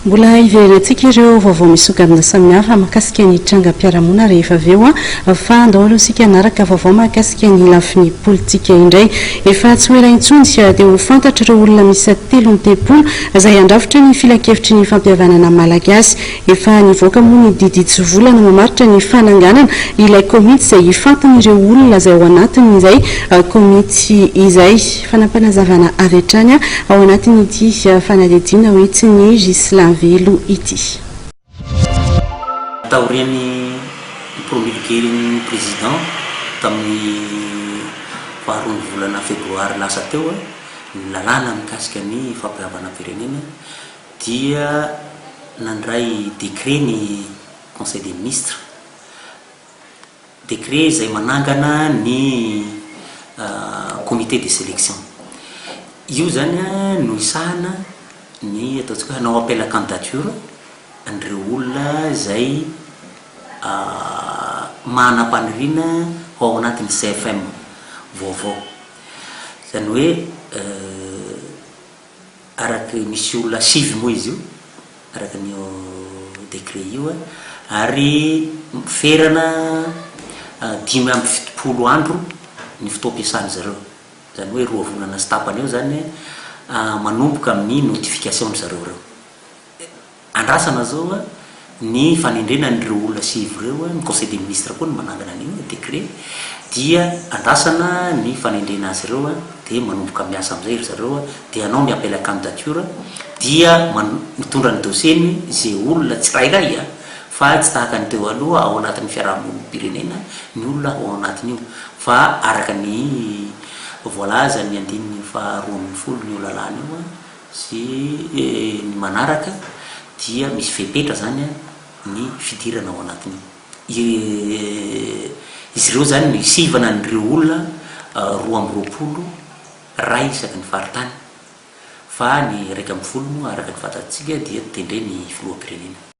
Mbola hiverenantsika ireo vaovao misongadina samihafa mahakasika ny trangam-piarahamonina rehefa avy eo fa andao aloha isika hanaraka vaovao mahakasika ny lafiny politika indray. Efa tsy ho ela intsony dia ho fantatr'ireo olona miisa 33 izay handrafitra ny filankevitry ny fampihavanana malagasy. Efa nivoaka moa ny didy hitsivolana mamaritra ny fananganana ilay komity izay hifantin'ireo olona izay ao anatin'izay komity izay. Fanapanazavana avy hatrany ao anatin'ity fanadihadiana hoentin'i Ghislain Velo ity. Taorian'ny ni-promulguer-n'ny Président tamin'ny faharoan'ny volana febroary lasa teo ny lalàna mikasika ny fampihavanam-pirenena dia nandray décret ny Conseil des ministres, décret izay manangana ny comité de sélection. Io izany no hisahana ny ataontsika hoe hanao appel à candidature an'ireo olona izay manam-paniriana ho ao anatin'ny CFM vaovao. Izany hoe Araka misy olona sivy moa izy io araka an'io décret io ary ferana 75 andro ny fotoam-piasan'ny zareo, izany hoe roa volana sy tapany eo izany manomboka amin'ny notification-dry zareo ireo. Andrasana zao ny fanendrena an'ireo olona sivy ireo, ny conseil des ministres koa no manangana an'io décret, dia andrasana ny fanendrena azy ireo dia manomboka miasa amin'izay ry zareo dia hanao ny appel à candidature dia mitondra ny dossier-ny ze olona tsirairay fa tsy tahaka ny teo aloha ao anatin'ny fiarahamonim-pirenena ny olona ao anatin'io fa araka ny voalazan'ny andininy faha 12 n'io lalàna io. Sy ny manaraka dia misy fepetra zany ny fidirana ao anatin'io. Izy ireo zany no hisivana an'ireo olona 22 ray isaky ny faritany fa ny 11 moa araka ny fantatsika dia tendren'ny filoham-pirenena.